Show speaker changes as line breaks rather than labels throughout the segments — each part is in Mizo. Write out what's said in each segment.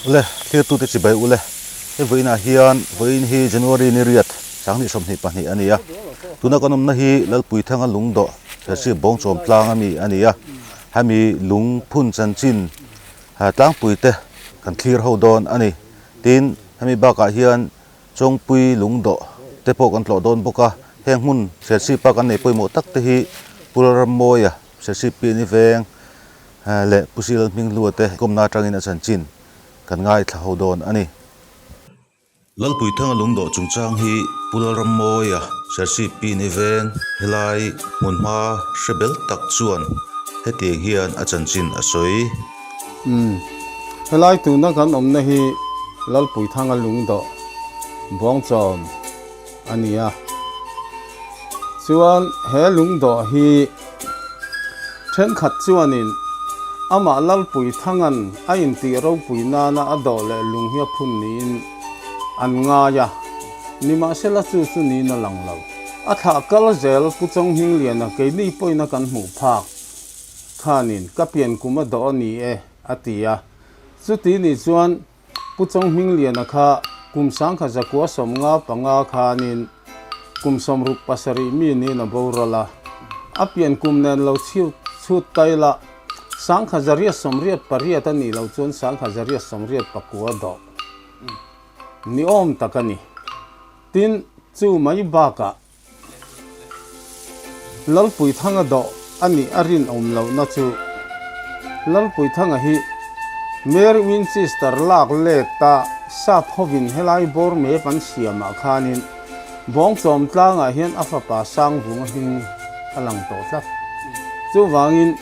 Ule, thlirtute chibai ule, hei vawiinah hian vawiin hi January ni riat 2022 a ni a, tuna kan awmna hi Lalpuithanga lungdawh Serchhip Bawngchawm tlang ami a ni a, hemi lungphun chanchin tlangpuite kan thlir ho dawn a ni. Tin, hemi bakah hian Chawngpui lungdawh te pawh kan tlawh dawn bawk a, heng hmun Serchhipa kan nei pawimawh tak te hi Pu Lalrammawia, Serchhip Piani Veng leh Pu Silal Hminghlua te kawmna atangin a chanchin kan ngaithla ho dawn a ni. Lalpuithanga lungdawh chungchang hi Pu Lalrammawia, Serchhip Piani Veng helai hmunhma hre bel tak chuan hetiang hian a chanchin a sawi.
Umm, helai tuna kan awmna hi Lalpuithanga lungdawh Buangchawm a ni a. Chuan he lungdawh hi thenkhat chuanin amah Lalpuithanga'n a intih ropui nana a dawh leh lung hi a phun niin an ngai a, nimahsela chu chu niin a lang lo. A thlah kal zel Pu Chawnghmingliana keini pawhin a kan hmuh phak. Khanin, Ka pian kum a dawh a ni e, a ti a. Chuti ni chuan Pu Chawnghmingliana kha kum 1995 khanin kum 67 mi niin a boral a. A pian kum nen lo chhiu chhut tai la, 1988 a nih loh chuan 1989 a dawh ni awm tak a ni. Tin, chu mai bakah Lalpuithanga dawh a nih a rinawm lohna chu Lalpuithanga hi Mary Winchester lak leta sap hovin helai bawr mep an siamah khanin Bawngchawm tlangah hian a fapa Sangvunga hming a lang tawh tlat. Chuvangin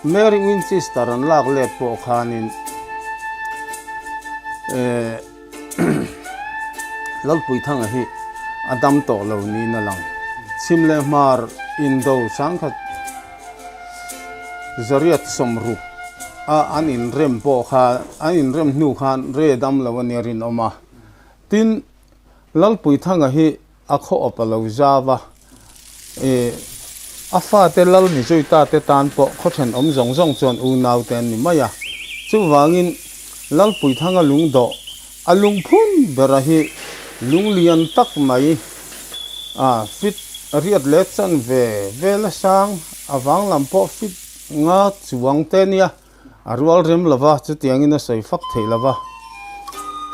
Mary Winchester an lak let pawh khanin Lalpuithanga hi a dam tawh lo niin a lang. Chhim leh hmar indo sangkhat zariat sawmruk a an inrem pawh kha an inrem hnu khan re dam lo a nia rinawm a. Tin, Lalpuithanga hi a khaw awp a lo zau a, ih a fate lal ni zui ta te tan pawh khaw thenawm zawng zawng chuan unau te an ni mai a. Chuvangin Lalpuithanga lungdawh a lungphun bera hi lung lian tak mai a fit riat leh chan ve vel a sang a vang lam pawh fit nga chuang te nia. A rual rem lova, chutiangin a sawi fak theih lova.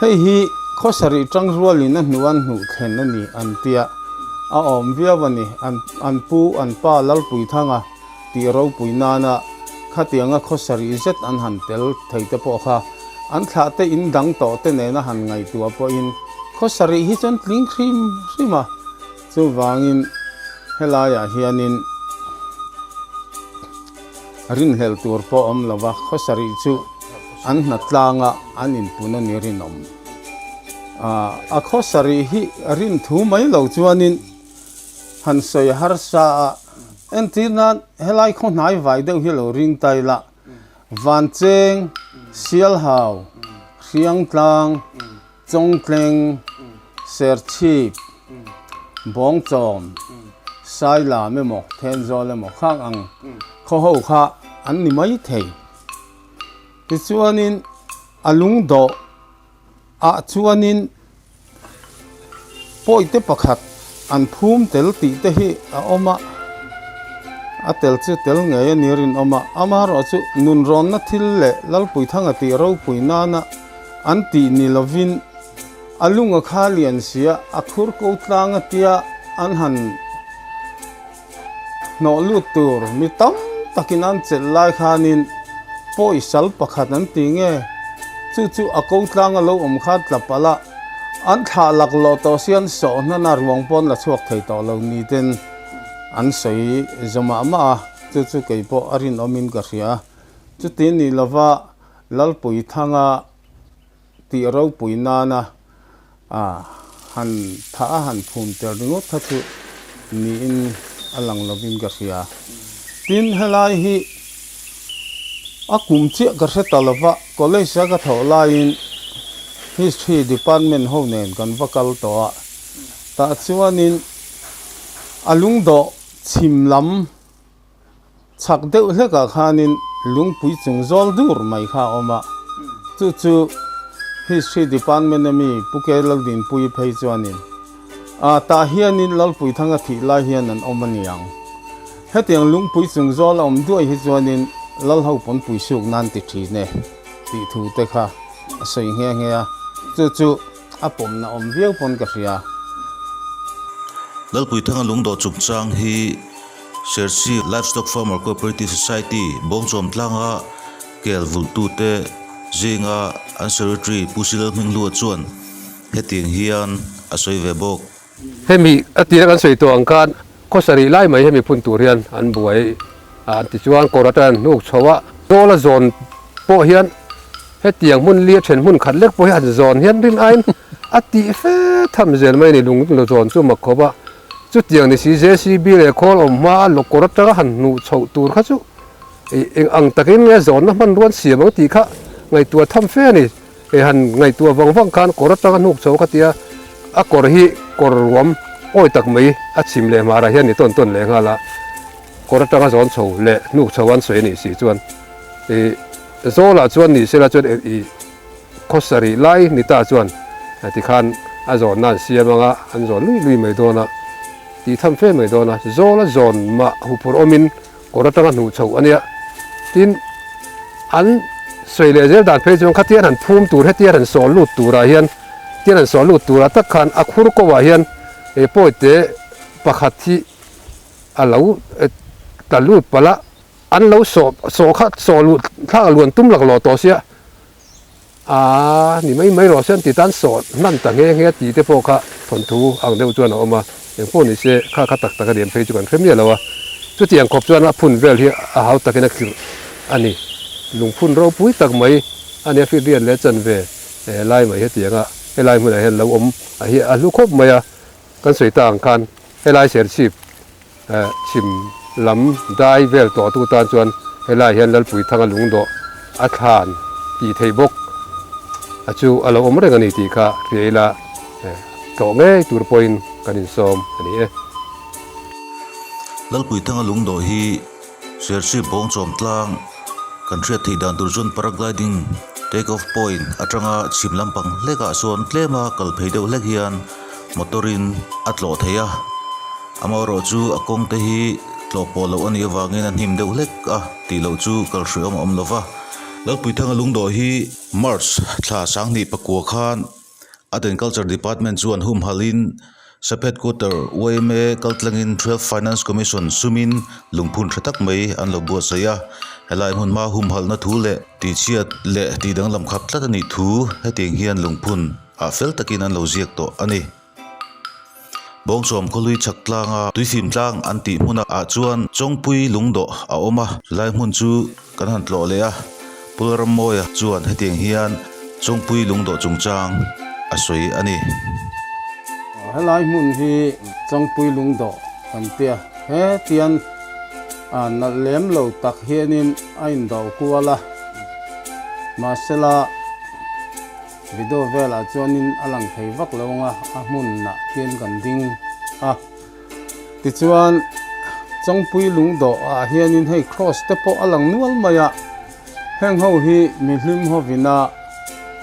Hei hi khawsarih tang rualin a hnu an hnuh thlen a ni an tia a awm viau a ni. An an pu an pa Lalpuithanga tih ropui nana khatianga khawsarih zet an han tel thei te pawh kha an thlah te in dang tawh te nena han ngaihtuah pawhin khawsarih hi chuan tling hrim hrim a. Chuvangin helaiah hianin. Rinhlelh tur pawh awm lo va, khawsarih chu an hna tlanga an inpun a ni rinawm. A khawsarih hi rin thu mai lo chuanin han sawi harsa a, entir nan helai khaw hnai vai deuh hi lo ring ta ila, Vancheng, Sialhau, Hriangtlang, Chawngtleng, Serchhip, Bawngchawm, Sailam emaw, Thenzawl emaw khang ang khaw ho kha an ni mai thei. Tichuanin a lungdawh ah chuanin pawite pakhat an phum tel tih te hi a awm a, a tel chu tel ngei a ni rinawm a, amaherawhchu nunrawnna thil leh Lalpuithanga tih ropui nana An tih ni lovin a lung a kha lian sia, a khur ko tlang a tia an han hnawh lut tur mi tam takin an chelh lai khanin pawi sal pakhat an ti nge chu chu a ko tlang a lo awm kha tla palh a, an thlah laklawh tawh si an sawh hnan a ruang pawn la chhuak thei tawh lo ni ten an sawi zawmah mah a, chu chu kei pawh a rinawmin ka hria. Chuti ni lova Lalpuithanga tih ropui nana han thah a han phum tel ringawt kha chu niin a lang lovin ka hria. Tin, helai hi a kum chiah ka hre ta lova, college a ka thawh laiin History department ho nen kan va kal tawh a, tah chuanin a lungdawh chhim lam Chhak deuh hlekah khanin lungpui chung zawl dur mai kha a awm a, chu chu History Department a mi Pu Ke Laldinpuii phei chuanin a tah hianin Lalpuithanga thih lai hian an awm a ni ang. Hetiang lungpui chung zawl a awm duai hi chuanin Lalho pawnpui suk nan ti thin e tih thu te kha a sawi nghe nghe a, chu chu a pawmna awm viau pawn ka hria.
Lalpuithanga lungdawh chungchang hi Serchhip Livestock Farmer Cooperative Society Bawngchawm tlanga kel vulhtute zinga an Secretary Pu Silal Hminghlua chuan hetiang hian a sawi ve bawk.
Hemi a tira kan sawi tawh ang khan khaw sarih lai mai hemi phun tur hian an buai a, an ti chuan kawr atang an hnuk chho a, Zawla zawn pawh hian hetiang hmun li a then hmun khat lek pawh hi han zawn hian rin aiin a tih fe tham zel mai a ni, lung zawn chu mak khawp a, chutiang ni si JCB leh khawl awm hma a lawkawr atanga han hnuh chhoh tur kha chu eng ang takin nge zawnna hmanrua an siam ang tih kha ngaihtuah tham fe a ni. Hei han ngaihtuah vang vang khan kawr atanga hnuk chho kha tia a kawr hi kawr ruam awi tak mai a chhim leh hmarah hian ni tawn tawn leh nghal a, kawr atanga zawn chho leh hnuk chho an sawi a nih si chuan ih zawlah chuan ni sela chuan ih khaw sarih lai ni ta chuan tikhan a zawnna an siam anga an zawn lui lui mai dawn a, tih tham fe mai dawn a, zawla zawn mah huphurh awmin Kawr atanga hnuh chhoh a nia. Tin, an sawi leh zel dan phei chuan khatian han phum tur hetian han sawl lut turah hian tian han sawl lut turah tak khan a khur kawah hian he pawite pakhat hi a lo tla lut palh a, an lo sawh sawh kha saw luh thlak luan tum laklawh tawh sia. A ni mai mai rawh se an ti tan sawh hman ta nghe nghe tih te pawh kha thawnthu ang deuh chuan a awm a, engpawh ni se kha kha tak tak a lian phei chu kan hre miah lo a, chutiang khawp chuan a phun vel hi a hau takin a khirh a ni. Lungphun ropui tak mai a nia fit riat leh chanve lai mai hetiang a helai hmunah hian lo awm a hi a hlu khawp mai a, kan sawi ta ang khan helai serchhip Chhim lam dai vel tawh tu tan chuan helai hian Lalpuithanga lungdawh a thlan tih theih bawk a chu a lo awm reng a ni tih kha hria ila tlawh ngei tur pawhin kan insawm a ni e.
Lalpuithanga lungdawh hi Serchhip Bawngchawm tlang kan hriat theih dan tur chuan paragliding take off point atanga chhim lampang hlekah sawn tlema kal phei deuh hlek hian motor in a tlawh thei a. Amaherawh chu a kawng te hi tlawh pawh loh a nih avangin a hnim deuh hlek a tih loh chu kal hriawm a awm lo va. Lalpuithanga lungdawh hi March thla sanghnih pakua khan Art and Culture Department chuan humhalhin Sub Headquarter yma kaltlangin 12 Finance Commission sumin lungphun tha tak mai an lo buatsaih a. Helai hmun hma humhalhna thu leh tihchhiat leh tihdanglam khap tlat a nih thu hetiang hian lungphun ah fel takin an lo ziak tawh a ni. Bawngchawm khawlui chhak tlanga tuifim tlang an tih hmunah ah chuan Chawngpui lungdawh a awm a, chulai hmun chu kan han tlawh leh a, Pulrammawia chuan hetiang hian Chawngpui lungdawh chungchang a sawi a ni.
Helai hmun hi Chawngpui lungdawh kan tia, hetian nalh lem lo tak hianin a indawh kual a, mahsela, Video velah chuanin a lang thei vak lo ang a, a hmunah khian kan ding a. Tichuan, Chawngpui lungdawh ah hianin hei cross te pawh a lang nual mai a, heng ho hi mihlim hovina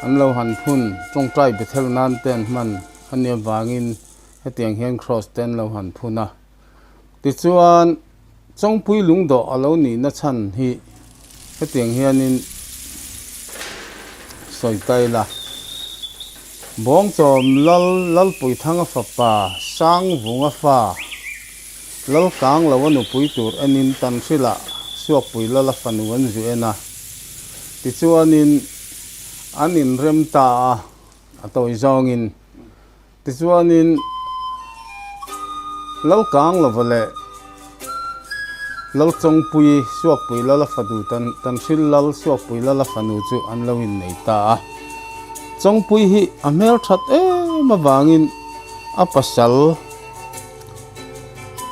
an lo han phun tawngtai Bethel nan te an hman a nia vangin hetiang hian cross te an lo han phun a. Tichuan, Chawngpui lungdawh a lo nihna chhan hi hetiang hianin sawi ta ila, Bawngchawm Lal Lalpuithanga fapa Sangvunga fa Lalkang lo a nupui tur enin Tanhrila Suakpui Lala fanu an zu en a, tichuanin an inrem ta a, a tawi zawngin. Tichuanin, Lalkang lova leh Lalchawngpui Suakpui Lala fanu Tanhril Lal Suakpui Lala fanu chu an lo innei ta a. Chawngpui hi a hmel that em avangin a pasal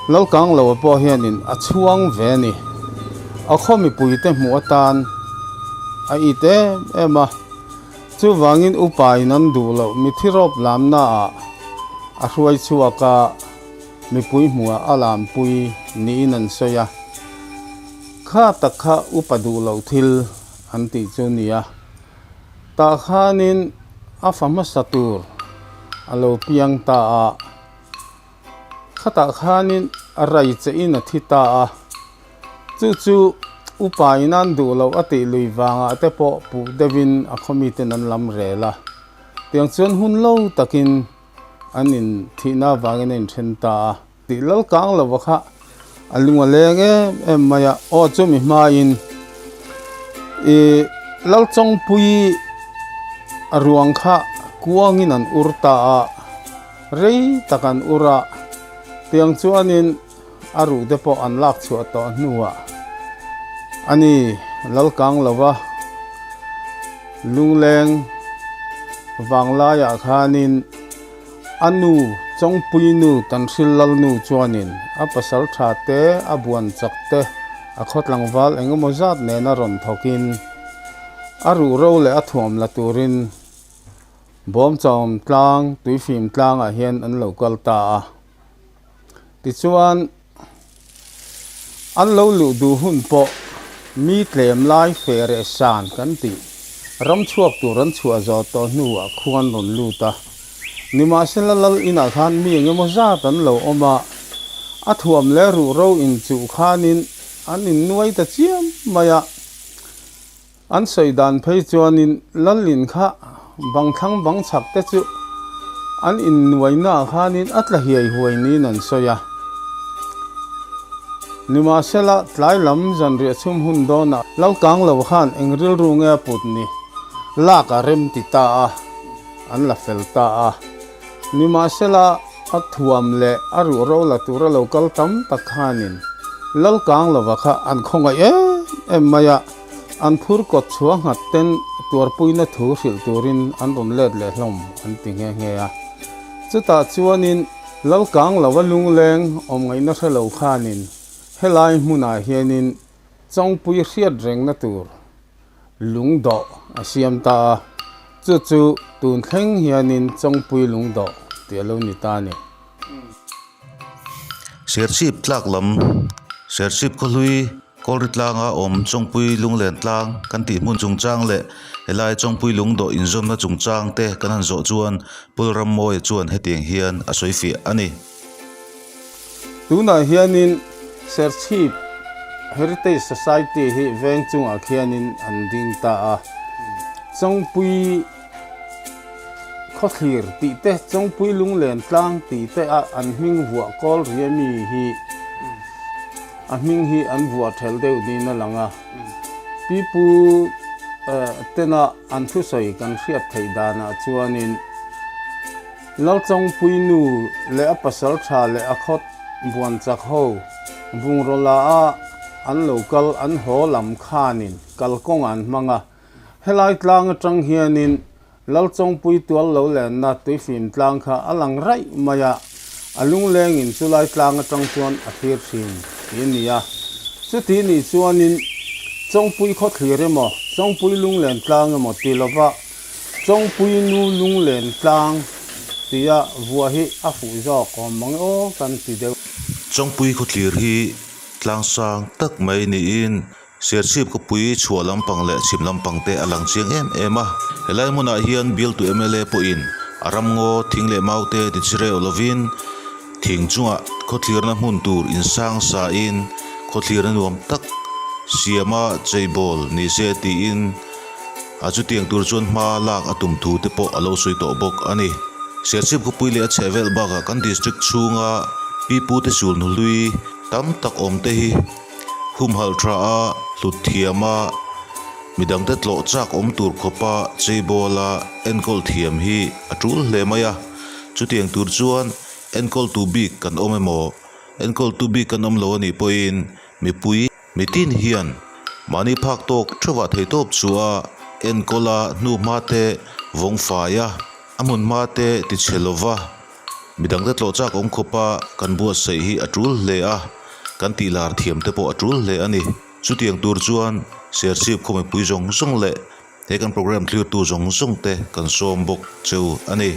Lalkang lova pawh hianin a chhuang ve a ni. A khaw mipuite hmuh atan a it em em a. Chuvangin upain an duh loh mithi rawp lamnaah a hruai chhuak a, mipui hmuhah a lampui niin an sawi a. Kha tak kha upa duh loh thil an tih chu nia. Tah khanin a fa hmasa tur a lo piang ta a, khatah khanin rai chein a thi ta a, chu chu upa in an duh loh a tih lui vangah te pawh puh deuhin a khaw miten an lam rel a, tiang chuan hun lo takin an inthihna avangin a inthen ta a. Tih lal kang lova kha a lung a leng em em mai a, aw chumi hmain ih Lalchawngpui a ruang kha kuangin an ur ta a, rei tak an ur a, tiang chuanin a ruh te pawh an lak chhuah tawh hnuah a ni Lalkang lova lungleng vanglaiah khanin. A nu, Chawngpui nu Tanhril Lalnu chuanin a pasal tha te, a buan chak te, a khaw tlangval eng emaw zat nena rawn thawkin a ruhro leh a thuam la turin Bawmchawm tlang, Tuifim tlangah hian an lo kal ta a. Tichuan. An lo luh duh hun pawh mi tlem lai fe reh san kan tih ram chhuak tur an chhuah zawh tawh hnuah khuan rawn lut a. Nimahsela lal inah khan mi eng emaw zat an lo awm a, a thuam leh ruhro inchuh khanin an innuai ta chiam mai a. An sawi dan phei chuanin Lalin kha bang thlang bang chhak te chu an innuaina ah khanin a tla hiai huai niin an sawi a. Nimahsela tlai lam zanriah chhum hun dawnah Lalkang lo khan eng rilru nge a put ni lak a rem ti ta a, an la fel ta a. Nimahsela a thuam leh a ruhro la tura lo kal tam tak khanin Lalkang lova kha an khawngaih em em mai a. An phur kawt chhuah nghat ten tuarpuina thu hrilh turin an rawn let leh hlawm an ti nghe nghe a. Chutah chuanin Lalkang lova lungleng awm ngaihna hre lo khanin helai hmunah hianin Chawngpui hriat rengna tur lungdawh a siam ta a, chu chu tun thleng hianin Chawngpui lungdawh tih a lo ni ta a ni.
Serchhip tlak lam, Serchhip khawhlui. Kawlri tlanga awm Chawngpui lunglen tlang kan tih hmun chungchang leh helai Chawngpui lungdawh inzawmna chungchang te kan han zawh chuan Pulrammawia chuan hetiang hian a sawi fiah a ni.
Tunah hianin Serchhip Heritage Society hi veng chungah khianin an ding ta a, Chawngpui Khawthlir tih te, Chawngpui lunglen tlang tih te a an hming vuah Kawlri ami hi A hming hi an vuah ṭhelh deuh niin a lang a, pipu tena an thusawi kan hriat theih danah chuanin Lalchawngpui nu leh a pasal ṭha leh a khawt buan chak ho bungraw a an lo kal an haw lam khanin kalkawng an hmang a, helai tlang aṭang hianin Lalchawngpui tual lo lenna tuifim tlang kha a lang raih mai a, a lunglengin chulai tlang atang chuan a thlir thin tih a ni a. Chuti nih chuanin Chawngpui khaw thlir emaw, Chawngpui lunglen tlang emaw ti lova Chawngpui nu lunglen tlang tia vuah hi a fuh zawk awm mang aw kan ti deuh.
Chawngpui khaw thlir hi tlang sang tak mai niin Serchhip khawpui chhuah lampang leh chhim lampang te a lang chiang em em a, helai hmunah hian bialtu mla pawhin a ramngaw thing leh mau te ti chireu lovin thing chungah khawthlirna hmun tur insang sain khawthlirna nuam tak siama cheibawl ni se tiin a chutiang tur chuan hma lak a tum thu te pawh a lo sawi tawh bawk a ni. Serchhip khawpui leh a chhehvel bakah kan district chhunga pipute sulhnu hlui tam tak awm te hi Humhalh tha a, hlut thiam a, midangte tlawh chak awm tur khawpa cheibawla enkawl thiam hi a tul hle mai a. Chutiang tur chuan enkawltu bik kan awm emaw, enkawltu bik kan awm lo a nih pawhin mipui mitin hian mahni phak tawk theuhah theihtawp chu a enkawl a, hnuhma te vawng fai a, a hmunhma te tichhe lova. Midangte tlawh chak awm khawpa kan buatsaih hi a tul hle a, kan tih lar thiam te pawh a tul hle a ni. Chutiang tur chuan Serchhip khaw mipui zawng zawng leh he kan programme thlirtu zawng zawng te kan sawm bawk cheu a ni.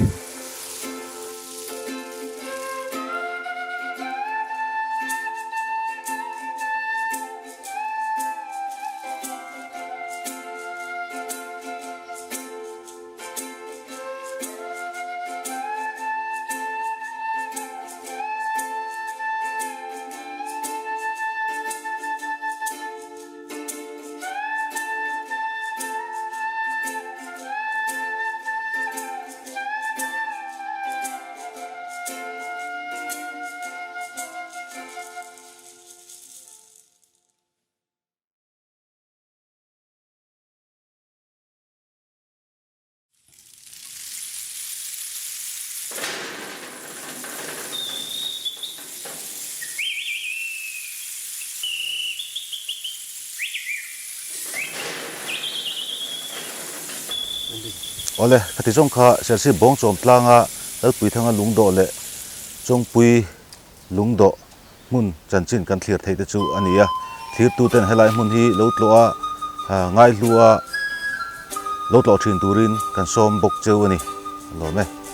Awle, khati zawng kha Serchhip Bawngchawm tlanga Lalpuithanga lungdawh leh Chawngpui lungdawh hmun chanchin kan thlir theih te chu a ni a. Thlirtuten helai hmun hi lo tlawh a, ngaihlu a, lo tlawh thin turin kan sawm bawk cheu a ni. A lawm e.